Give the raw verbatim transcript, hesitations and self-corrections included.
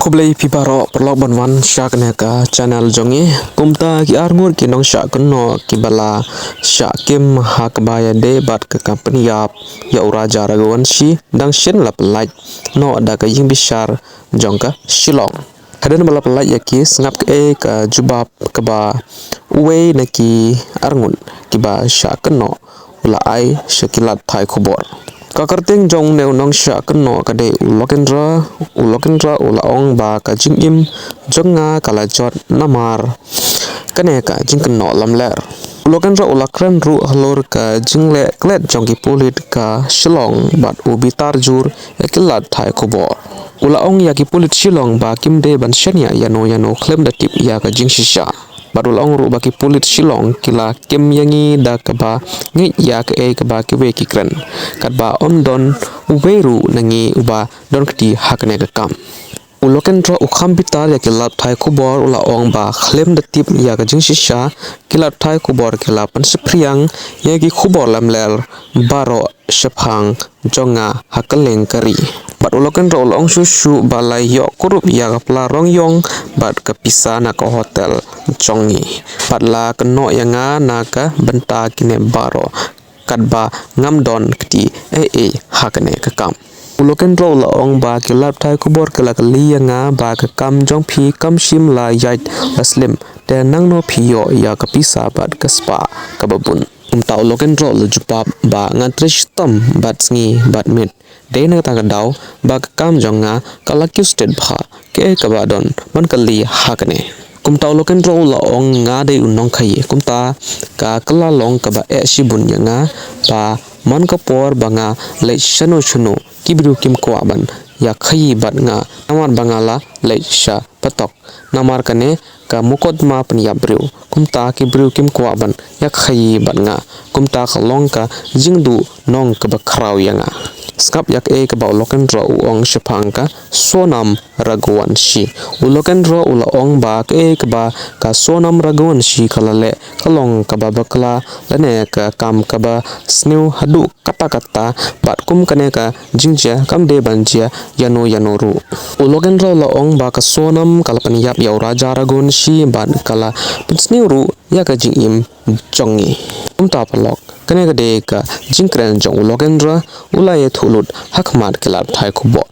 Khublei phi baroh paralok ban wan sha kane ka channel jong ngi. Kumta ki arngut ki nongshah kynnoh kiba la shah kim ha kaba ïadei bad ka kam pynïap ïa u Raja Raghuvanshi dang shen la pyllait noh da ka ïingbishar jong ka Shillong. Hadien ba la pyllait ïa ki, sngap kaei ka jubab kaba uwei na ki arngut kiba shah kynnoh u la ai sha ki lad pathai khubor. Ka kyrteng jong une u nongshah kynnoh ka dei u Lokendra. U Lokendra u la ong ba ka jingim jong nga ka la jot namar kane ka jingkynnoh lamler. U Lokendra u la kren ruh halor ka jingleh klet jong ki pulit ka Shillong bad u bitar jur ïa ki lad pathai khubor. U la ong ïa ki pulit Shillong ba kim dei ban shaniah ïano ïano khlem da tip ïa ka jingshisha. Bad u la ong ruh ba ki pulit Shillong ki la kem ïa ngi da kaba ngeit ïa kaei kaba kiwei ki kren, katba ym don uwei ruh na ngi uba don kti ha kane ka kam. U Lokendra u kham bitar ïa ki lad pathai khubor, u la ong ba khlem da tip ïa ka jingshisha, ki lad pathai khubor ki la pynsaphriang ïa ki khubor lamler baroh shaphang jong nga ha kylleng ka ri. Bad u Lokendra u la ong shuh shuh ba la ïoh kurup ïa ka pla rong ïong bad ka pisa na ka hotel jong ngi. Bad la kynnoh ïa nga na ka bynta kine baroh, katba ngam don kti ei ei ha kane ka kam. U Lokendra u la ong ba ki lad pathai khubor ki la kylli ïa nga ba ka kam jong phi kam shym la ïaid la slem, te nangno phi ïoh ïa ka pisa bad ka spah kaba bun. Kumta u Lokendra u la jubab ba nga trei shitom bad sngi bad miet. Dei na kata ka daw ba ka kam jong nga ka la kiew stet bha, kaei kaba don ban kylli ha kane. Kumta u Lokendra u la ong nga dei u nongkhaii, kumta ka kylla long kaba eh shibun ïa nga ba man ka por ba nga leit shano shano ki briew kim kwah ban ïa khaii bad nga namar ba nga la leit sha patok. Namar kane ka mukotduma pynïap briew, kumta ki briew kim kwah ban ïa khaii bad nga. Kumta ka long ka jingduh nong kaba khraw ïa nga. Sngap ïa kaei kaba u Lokendra u ong shaphang ka Sonam Raghuvanshi. U Lokendra u la ong ba kaei kaba ka Sonam Raghuvanshi ka la leh ka long kaba bakla lane ka kam kaba sniew haduh katta katta, bad kum kane ka jingjia kam dei ban jia ïano ïano ruh. U Lokendra u la ong ba ka Sonam ka la pynïap ïa u Raja Raghuvanshi bad ka la pynsniew ruh ïa ka jingim jong ngi. Kumta paralok, kane ka dei ka jingkren jong u Lokendra, u la ïathuh lut ha khmat ki lad pathai khubor.